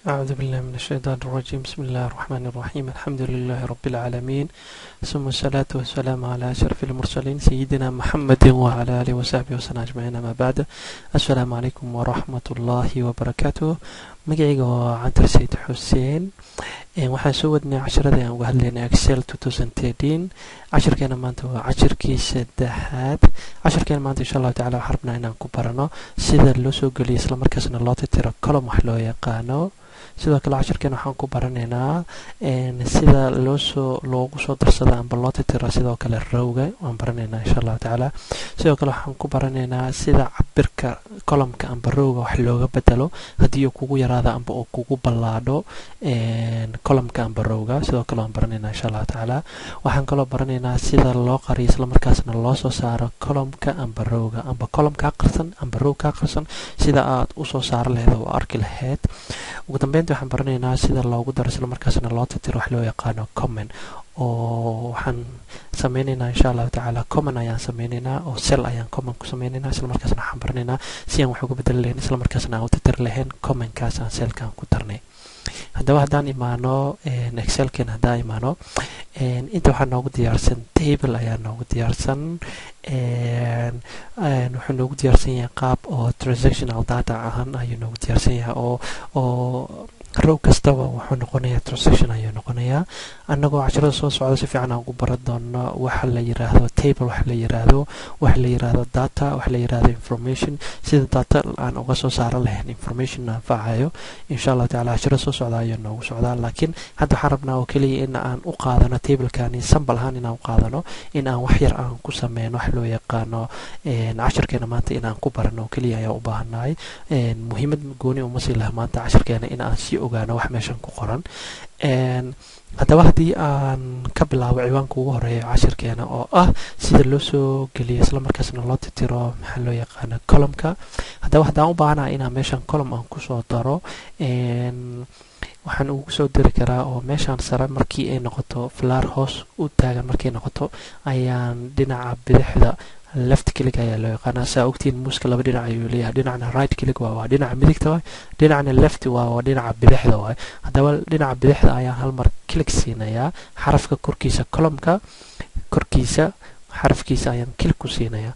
أعوذ بالله من الشيطان الرجيم. بسم الله الرحمن الرحيم. الحمد لله رب العالمين، ثم الصلاة والسلام على أشرف المرسلين سيدنا محمد وعلى آله وصحبه وسلم أجمعين. أما بعد، السلام عليكم ورحمة الله وبركاته. Magacayga waa Cantar Sayid Xuseen. Waxaan soo wadnay casharadii aan uga hadlaynay Excel 2013. Cashirkeena maanta waa cashirkii saddexaad. Cashirkeena maanta, insha Allahu tacala, waxaan rabnaa inaan ku barano sida loo soo geliyo islamarkaasna loo tirtiro column wax loo yaqaano. Sidoo kale cashirkeena waxaan ku baranaynaa sida loosoo loogu soo darsado amba loo tirtiro sidoo kale rowga waan baranaynaa, insha Allahu tacaala. Sidoo kale waxaan ku baranaynaa sida cabirka columnka amba rowga wax looga bedelo haddii uu kugu yaraado amba uu kugu ballaadho columnka amba rowga. Sidoo kale waan baranaynaa, insha Allahu tacaala. Waxaan kaloo baranaynaa sida loo qariyo islamarkaasna loo soo saaro columnka amba rowga, amba column kaa qarsan amba row kaa qarsan, sida aad usoo saaro lahayd oo arki lahayd. Ugu dambeynta waxaan baranaynaa sida loogu daro islamarkaasna loo tirtiro wax loo yaqaano comment, oo waxaan sameyneynaa, insha Allahu tacaala, comment ayaan sameyneynaa oo cell ayaan comment ku sameyneynaa. Islamarkaasna waxaan baranaynaa si aan wax uga bedeli lahayn islamarkaasna aan u tirtiri lahayn commentkaas aan cellkaan ku darnay. Haddaba haddaan imaano Excelken, haddaan imaano inta, waxaa noogu diyaarsan table ayaa noogu diyaarsan. Wuxuu noogu diyaarsan yahay qaab oo transactional data ahaan ayuu noogu diyaarsan yahay, oo row kastaba wuxuu noqonayaa transaction ayuu noqonayaa. Annagoo casharada soo socda si fiican aan ugu baran doono waxa la yiraahdo table, waxa la yiraahdo, waxa la yiraahdo data, waxa la yiraahdo information, sida data aan uga soo saaran lahayn information anfacayo. Insha Allahu tacala casharada soo socda ayuu noogu socdaa, laakiin hadda waxaan rabnaa oo keliya in aan u qaadano tablekani sample ahaan, inaan u qaadano in aan wax yar aan ku sameyno wax loo yaqaano casharkeena maanta in aan ku barano oo keliya ayaa u baahannahay. Muhiimad gooni uma sii laha maanta casharkeena in aan sii ogaano wax meeshan ku qoran. Haddaba haddii aan ka bilaabo ciwaanka ugu horeeya cashirkeena, oo ah sida loo soo geliyo islamarkaasna loo titiro maxaa loo yaqaano columnka. Haddaba haddaan u baahanahay inaan meeshan column aan kusoo daro, waxaan ugu soo diri karaa oo meeshaan sare markii ay noqoto falaar hoos u taagan markay noqoto ayaan dhinaca bidixda, left click ayaa loo yaqaanaa. Saa ogtiin, mouseka laba dhinac ayuu leeyahay. Dhinacna right click waa dhinaca midigta waay, dhinacna left waa dhinaca bidixda waay. Haddaba dhinaca bidixda ayaan hal mar click siinayaa. Xarafka korkiisa, columnka korkiisa xarafkiisa ayaan click ku siinayaa.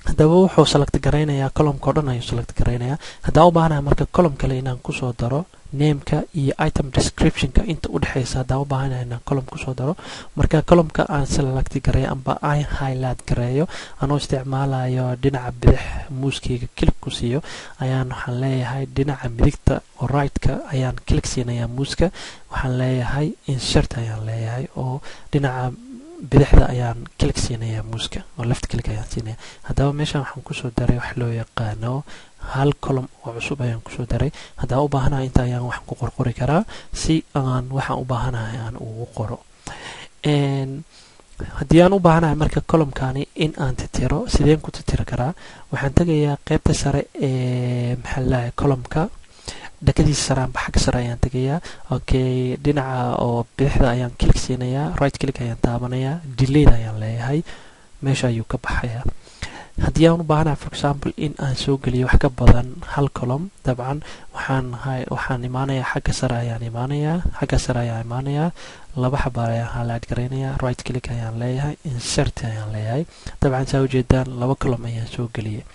Haddaba wuxuu select garaynayaa columnka o dhan ayuu select garaynayaa. Haddaan u baahanahay marka column kale inaan kusoo daro, nameka iyo item descriptionka inta u dhexeysa haddaan u baahanahay inaan column kusoo daro, marka columnka aan select gareeyo amba aan highlight gareeyo anoo isticmaalayo dhinaca bidix mousekeyga click ku siiyo, ayaan waxaan leeyahay dhinaca midigta oo right-ka ayaan click siinayaa mouseka. Waxaan leeyahay insert ayaan leeyahay, oo dhinaca bidixda ayaan click siinayaa mouseka oo left click ayaan siinaya. Haddaba meeshan waxaan kusoo daray wax loo yaqaano hal column oo cusub ayaan kusoo daray. Haddaba u baahanahay inta ayaan waxaan ku qorqori karaa si aan waxaan u baahanahay aan ugu qoro. Haddii aan u baahanahay marka columnkani in aan titiro, sideen ku titiri karaa? Waxaan tegayaa qeybta sare ee maxaa lalahay columnka dhakadiisa sare amba xagga sare ayaan tegayaa. Okay, dhinaca oo bidixda ayaan click siinayaa, right click ayaan taabanayaa, delete ayaan leeyahay, meesha ayuu ka baxayaa. Haddii aan u baahanahay, for example, in aan soo geliyo wax ka badan hal column, dabcan waxaan imaanayaa xagga sare ayaan imaanayaa, xagga sare ayaan imaanayaa, laba xaba ayaan highlight garaynayaa, right click ayaan leeyahay, insert ayaan leeyahay. Dabcan saa ujeedaan, laba column ayaan soo geliyay.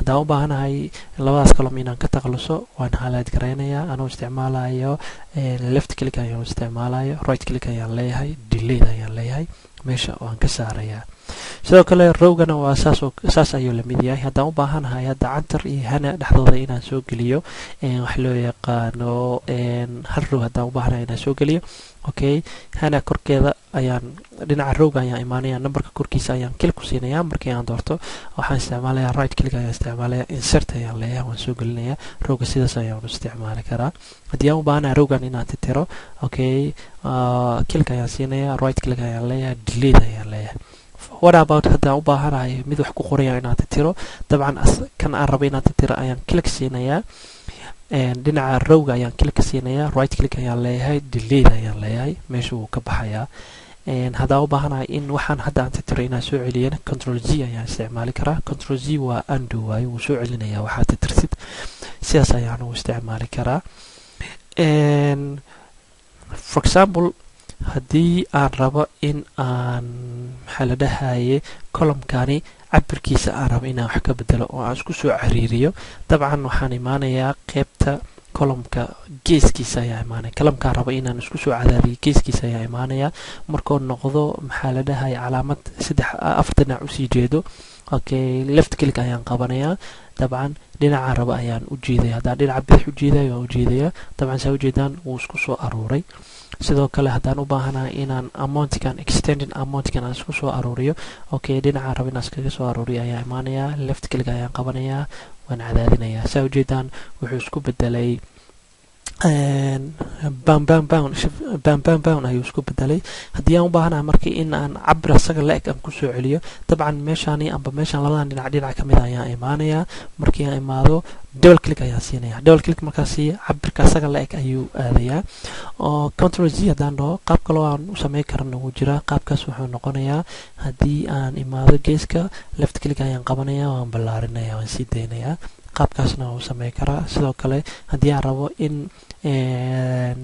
Haddaan u baahanahay labadaas column inaan ka takhaluso, waan highlight garaynayaa anoo isticmaalayo left click ayaan isticmaalayo, right click ayaan leeyahay, delete ayaan leeyahay, meesha waan ka saarayaa. Sidoo kale rowgana waa saas, saas ayuu lamid yahay. Haddaan u baahanahay hadda Cantar iyo Hana dhexdooda inaan soo geliyo wax loo yaqaano hal row, haddaan u baahanahay inaan soo geliyo, okay, Hana korkeeda ayaan dhinaca rowga ayaan imaanaya, numberka korkiisa ayaan click ku siinaya. Markii aan doorto, waxaan isticmaalayaa right click ayaan isticmaalaya, insert ayaan leeyahay, waan soo gelinaya rowga. Sidaas ayaan u isticmaali karaa. Haddii aan u baahanahay rowgan inaan titiro, okay, click ayaan siinaya, right click ayaan leeyahay, delete ayaan leeyahay. What about haddaan u baahanahay mid wax ku qoraya inaan titiro? Dabcan kan aan rabo inaan titiro ayaan click siinayaa, dhinaca rowga ayaan click siinayaa, right click ayaan leeyahay, delete ayaan leeyahay, meesha wuu ka baxayaa. Haddaan u baahanahay in waxaan hadda aan titiro inaan soo celiyana, Control Z ayaan isticmaali karaa. Control Z waa undo waayo, wuu soo celinayaa waxaad titirsid. Sidaas ayaan u isticmaali karaa. For example, haddii aan rabo in aan, maxaa la dhahaye, columkani cabirkiisa aan rabo inaan wax ka bedelo oo aan isku soo cariiriyo, dabcan waxaan imaanayaa qeybta columka geeskiisa ayaa imaanaya. Columkaan rabo inaan isku soo cadaadiyo geeskiisa ayaa imaanaya. Markuu noqdo, maxaa la dhahaya, calaamad saddex afar dhinac usii jeedo, okay, left click ayaan qabanayaa. Dabcan dhinaca rabo ayaan u jeedaya. Haddaan dhinaca bidix u jeedayo, waan u jeedaya. Dabcan saa ujeedaan, wuu isku soo aruuray. Sidoo kale haddaan u baahanahay inaan amountigan, extending amountigan, aan isku soo aruuriyo, okay, dhinaca rabo inaan iskaga soo aruuriyo ayaa imaanayaa, left click ayaan qabanayaa, waan cadaadinayaa. Saa ujeedaan, wuxuu isku bedelay bam bam bam bam bam bam ayuu isku bedelay. Haddii aan u baahanahay marka in aan cabir asaga la-eg aan kusoo celiyo, dabcan meeshaani amba meeshaan labadan dhinac, dhinac ka mid ayaan imaanayaa. Markii aan imaado, double click ayaan siinaya. Double click markaa siiya, cabirka asaga la-eg ayuu aadayaa. Oo Control Z haddaan dhaho, qaab kaloo aan u sameyn karana wuu jiraa. Qaabkaas wuxuu noqonayaa, haddii aan imaado geeska, left click ayaan qabanaya, waan ballaarinaya, waan sii daynayaa. Qaabkaasna waan u sameyn karaa. Sidoo kale haddii aan rabo in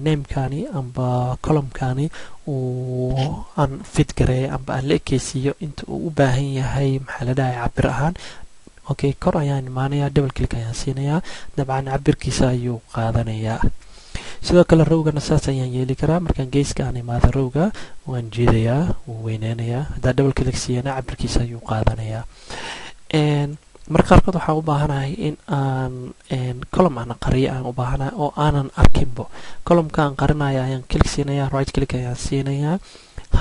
namekani amba columkani uu aan fit gareeyo amba aan la ekeysiiyo inta uu u baahan yahay, maxaa la dhahay, cabir ahaan, okay, kor ayaan imaanayaa, double click ayaan siinayaa. Dabcan cabirkiisa ayuu qaadanayaa. Sidoo kale rowgana saas ayaan yeeli karaa. Markaan geeska aan imaado, rowga waan jiidayaa, wuu weyneynayaa. Haddaan double click siiyana, cabirkiisa ayuu qaadanayaa. Marka qaarkood waxaan u baahanahay in aan column aan qariyo aan u baahanahay oo aanan arkinbo. Columnka aan qarinayo ayaan click siinayaa, right click ayaan siinayaa,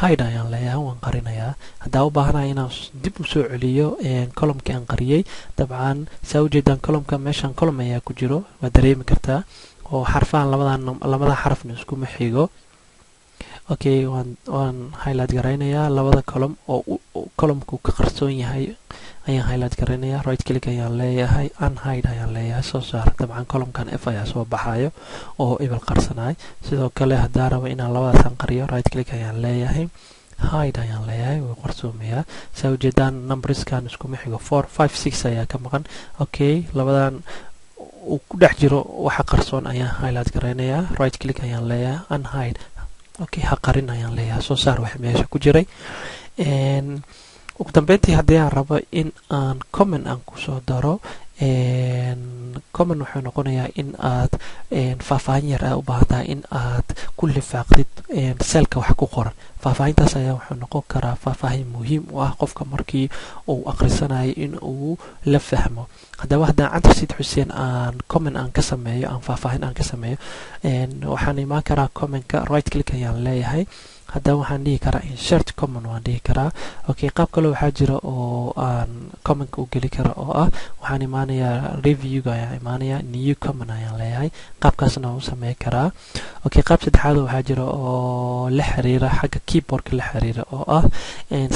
hide ayaan leeyahay, waan qarinayaa. Haddaan u baahanahay inaan dib u soo celiyo columnkii aan qariyey, dabcan saa ujeedaan, columnka meeshaan column ayaa ku jiro, waad dareemi kartaa oo xarfahan labadan, labada xarafna iskuma xigo. Okay, waan highlight garaynayaa. Labada column oo columnku ka qarsoon yahay ayaan highlight garaynayaa, right click ayaan leeyahay, unhide ayaan leeyahay, soo saar. Dabcan columnkan F ayaa soo baxayo oo ibal qarsanay. Sidoo kale haddaan rabo inaan labadaasaan qariyo, right click ayaan leeyahay, hide ayaan leeyahay, wuu qarsoomayaa. Saa ujeedaan, numberskan iskuma xigo, 4, 5, 6 ayaa ka maqan. Okay, labadan uu ku dhex jiro waxa qarsoon ayaan highlight garaynayaa, right click ayaan leeyahay, unhide. Okay, ha qarin ayaan leeyahay, soo saar wax meesha ku jiray. Ugu dambeyntii, haddii aan rabo in aan comment aan kusoo daro, comment wuxuu noqonayaa in aad faahfaahin yar aa u baahan tahay in aad ku lifaaqdid cellka wax ku qoran. Faahfaahintaas ayaa wuxuu noqon karaa faahfaahin muhiim u ah qofka markii uu akhrisanayo in uu la fahmo. Haddaba haddaan Cantar Siid Xuseen aan comment aan ka sameeyo, aan faahfaahin aan ka sameeyo, waxaan imaan karaa commentka, right click ayaan leeyahay. Haddaba waxaan dhihi karaa insert comment waan dhihi karaa. Okay, qaab kale waxaa jira oo aan commentka u geli kara oo ah, waxaan imaanayaa reviewga ayaan imaanayaa, new comment ayaan leeyahay. Qaabkaasna waan u sameyn karaa. Okay, qaab saddexaad waxaa jira oo la xiriira xagga keyboardka la xiriira oo ah,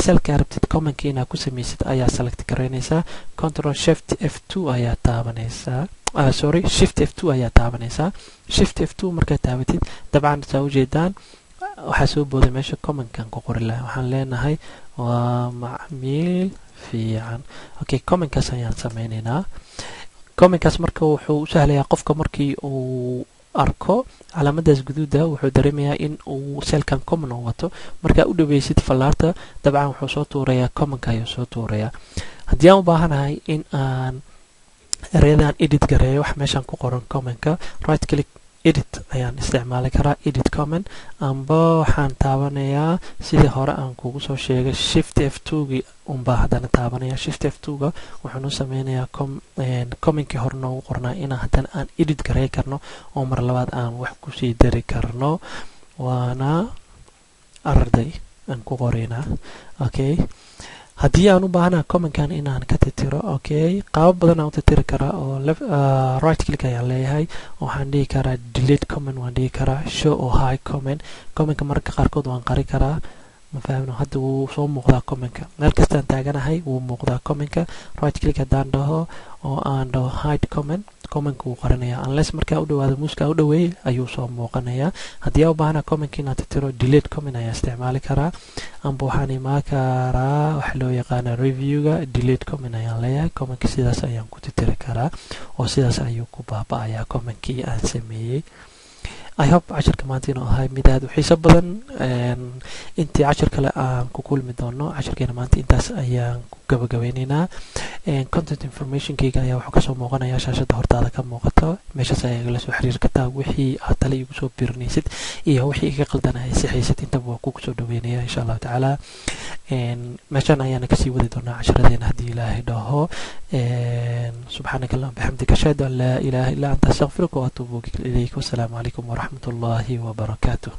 cellka rabtid commentka inaad ku sameysid ayaa select garaynaysaa, Control Shift F2 ayaa taabanaysaa, sorry, Shift F2 ayaa taabanaysaa. Shift F2 markaad taabatid, dabcan saa ujeedaan, waxaa soo booday meesha commentkan ku qori lahaa. Waxaan leenahay waa macmiil fiican. Okay, commentkaas ayaan sameyneynaa. Commentkaas marka wuxuu u sahlayaa qofka markii uu arko calaamadaas guduuda, wuxuu dareemayaa in uu cellkan comment uu wato. Markaa u dhaweysid fallaarta, dabcan wuxuu soo tuurayaa commentka ayuu soo tuurayaa. Haddii aan u baahanahay in aan ereyadan edit gareeyo, wax meeshan ku qoran commentka, right click, edit ayaan isticmaali karaa, edit comment, amba waxaan taabanayaa sidii hore aan kugu soo sheegay, Shift F2 gii unbaa haddana taabanaya. Shift F2 ga wuxuunu sameynayaa commentkii hore noogu qornaa inaan haddana aan edit garey karno oo mar labaad aan wax kusii dari karno. Waana arday aan ku qoraynaa. Okay, haddii aan u baahanaha commentkan inaan ka titiro, okay, qaabo badan aan u titiri karaa oo right click ayaan leeyahay, waxaan dhihi karaa delete comment waan dhihi karaa, show or hide comment. Commentka mararka qaarkood waan qari karaa. Ma fahmno? Hadda wuu soo muuqdaa commentka, meel kastaan taaganahay wuu muuqdaa commentka. Right click haddaan dhaho oo aan dhaho hide comment, commentka wuu qarinayaa, unless markaa u dhawaado muuska u dhaweeyey ayuu soo muuqanayaa. Haddii aan u baahana commentka inaad titiro, delete comment ayaa isticmaali karaa, amba waxaan imaan karaa waxa loo yaqaana reviewga, delete comment ayaan leeyahay. Commentka sidaas ayaan ku titiri karaa oo sidaas ayuu ku baaba-ayaa commentkii aan sameeyey. I hope cashirka maanta inuu ahay mid aad u xiiso badan. Intii cashir kale aan ku kulmi doono, cashirkeena maanta intaas ayaan ku gabagabeyneynaa. Contact informationkayga ayaa wuxuu kasoo muuqanaya shaashada hortaada ka muuqato. Meeshaas ayaa igala soo xiriiri kartaa wixii aad tale igu soo biirinaysid iyo wixii iga qaldan ay sixaysid, intaba waa kugu soo dhaweynaya, insha Allahu tacaala. Meeshaan ayaana kasii wadi doonaa cashiradeena haddii Ilaahay dhaho. Subxaanaka allahuma bixamdika, ashhadu an laa ilaaha illaa anta, astaqfiruka wa atuubu ilayk. Wasalaamu calaykum waraxmat ullaahi wabarakaatuh.